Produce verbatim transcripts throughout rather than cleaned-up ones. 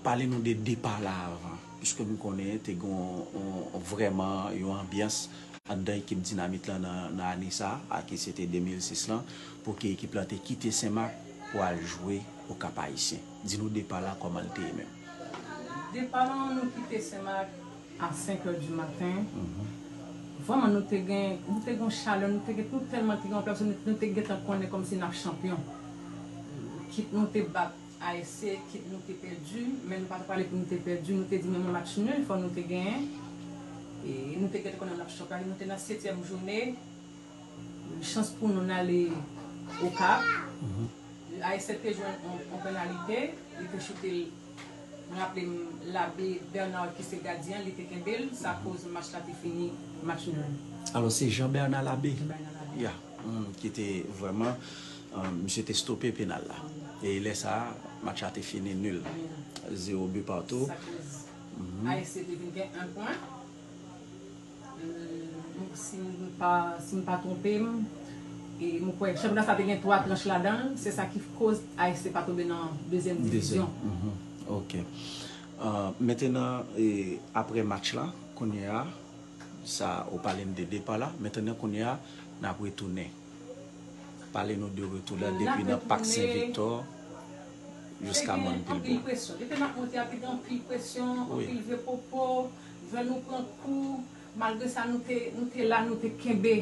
Pale nou de depa la avan, piske nou konnen te gen yon, yon, vrèman yon anbyans anndan ekip Dinamit lan nan, nan ane sa a, ki se te de mil sis lan, pou ke ekip lan te kite Senmak pou al jwe Okap Ayisyen. Di nou depa la, kòman l te ye menm? Depa lan, nou kite Senmak a senk è di maten. Vrèman, nou te gen, nou te gen yon chalè, nou te gen, nou tèlman te gen yon presyon, nou, nou te gentan konnen kòmsi n ap chanpyon. Kit nou te bat A S C, kit nou te pèdi, men nou pa t prale pou nou te pèdi, nou te di menm yon match nil fò nou te genyen. E nou te gentan konnen n ap chanpyon, nou te nan setyèm jounen. Chans pou nou, n ale Okap. A S C te jwenn yon, yon penalite, li te choute l. M raple m, Labe Bernard ki se gadyen, li te kenbe l, sa koz match la te fini match nil. Alò, se Jean Bernard Labe? Jean Bernard Labe. Ya, mm, ki te vrèman, euh, misye te stope penal la. E lè sa a, match la te fini nil. Zero bi patou. Sa koz A S C te vin gen yon pwen. Euh, si m pa, si m pa twonpe m, e m kwè chanpyona sa te gen twa tranch ladan l, se sa ki koz A S C pa tonbe nan dezyèm divizyon. Ok. Euh, mentenan, e, apre match la, kounye a, sa ou pale n de depa la, mentenan kounye a, n ap retounen. Pale nou de retou la, depi nan Pak Sen Viktò jiska Mòn Pilbo. Anpil presyon. Depi n ap monte a, te gen anpil presyon, anpil vye popo, jwè nou pran kou. Malgre sa, nou te, nou te la, nou te kenbe.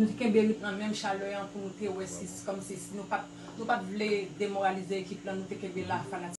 Nou te kenbe ritm nan menm chalè an pou nou te wè si, kòmsi si nou pa t, nou pa t vle demoralize ekip lan, nou te kenbe la, fanatik